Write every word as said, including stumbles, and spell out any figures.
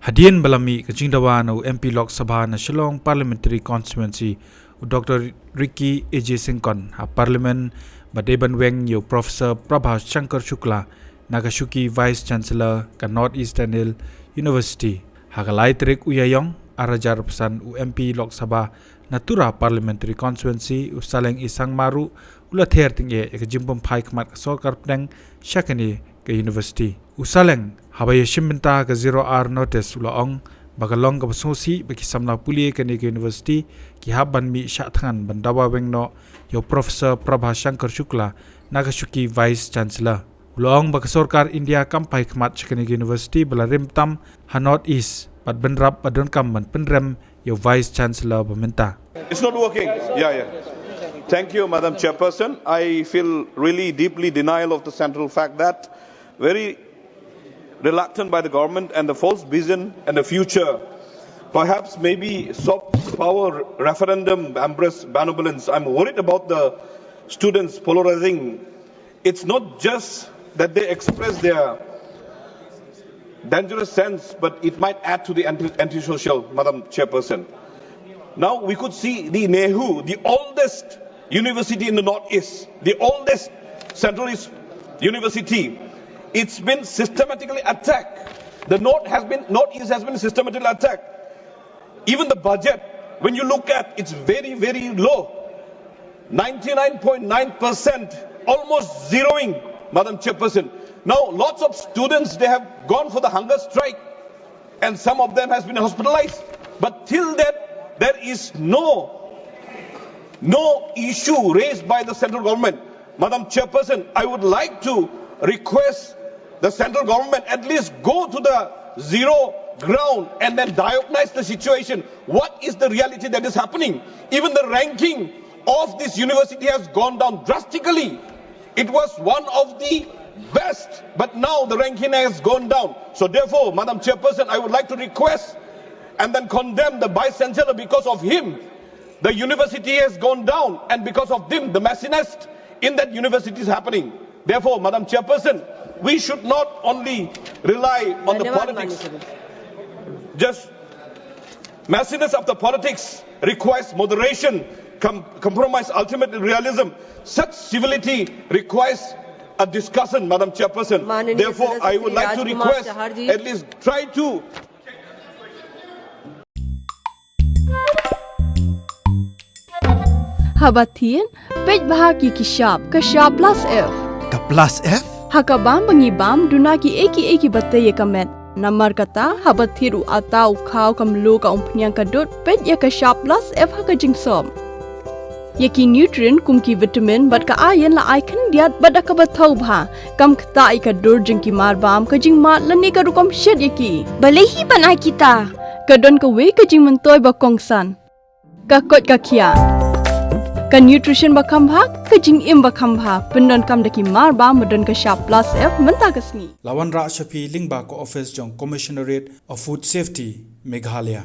Hadien ba la mih ka jingdawa na u M P Lok Sabha na Shillong Parliamentary Constituency, u Doctor Ricky A J Syngkon, ha Parliament ba dei ban weng ïa u Professor Prabha Shankar Shukla na ka shuki Vice Chancellor ka North East Daniel University. Ha ka lai tarik u Ïaïong, ar hajar arphew san, u M P Lok Sabha na Tura Parliamentary Constituency, u Saleng Isang Maru, u la ther tyngeh ïa ka jingpynphai khmat ka sorkar pdeng sha kane ka university. U Saleng, haba ïashim bynta ka zero hour notice, u la ong ba ka long kaba sngewsih ba ki samla pule kane ka university ki hap ban mih shah thngan ban dawa weng noh ïa u Professor Prabha Shankar Shukla na ka shuki Vice Chancellor. U la ong ba ka sorkar India kam phai khmat sha kane ka university ba la rim tam ha North East, bad bynrap ba donkam ban pynrem ïa u Vice Chancellor ba mynta. It's not working. Yeah, yeah. Thank you, Madam Chairperson. I feel really deeply denial of the central fact that very reluctant by the government and the false vision and the future. Perhaps maybe soft power referendum, ambrose benevolence. I'm worried about the students polarizing. It's not just that they express their dangerous sense, but it might add to the anti- antisocial, Madam Chairperson. Now we could see the NEHU, the oldest university in the Northeast, the oldest Central East university. It's been systematically attacked. The North has been, Northeast has been systematically attacked. Even the budget, when you look at, it's very, very low. Ninety-nine point nine percent, almost zeroing, Madam Chairperson. Now, lots of students, they have gone for the hunger strike, and some of them has been hospitalized. But till that, there is no, no issue raised by the central government. Madam Chairperson, I would like to request the central government at least go to the zero ground and then diagnose the situation. What is the reality that is happening? Even the ranking of this university has gone down drastically. It was one of the best, but now the ranking has gone down. So therefore, Madam Chairperson, I would like to request and then condemn the Vice Chancellor. Because of him, the university has gone down, and because of him, the messiness in that university is happening. Therefore, Madam Chairperson, we should not only rely on the politics. Just messiness of the politics requires moderation, com- compromise, ultimately realism. Such civility requires a discussion, Madam Chairperson. Therefore, I would like to request, at least try to Haba thied, peit bha ki ki shap, ka shap plus F. Ka plus F? Ha ka bam ba ngi bam, duna ki ei ki ei ki ba tei ïa ka met. Namar kata, haba thied u ata, u khaw, ka mluh, ka umphniang, ka dud, peit ïa ka shap plus F ha ka jingsop. Ïa ki nutrient kum ki vitamin bad ka iron la ai khyndiat bad da kaba thaw bha. Kam ktah ïa ka dur jong ki marbam, ka jingmad lane ka rukom shet ïa ki. Balei hi ban ai kita? Ka don kawei ka jingmyntoi ba kongsan. Ka koit ka khiah. Ka nutrition ba kham bha, ka jingim ba kham bha. Pyndonkam da ki marbam ba don ka shap plus F mynta ka sngi. La wanrah sha phi lyngba ka office jong Commissionerate of Food Safety, Meghalaya.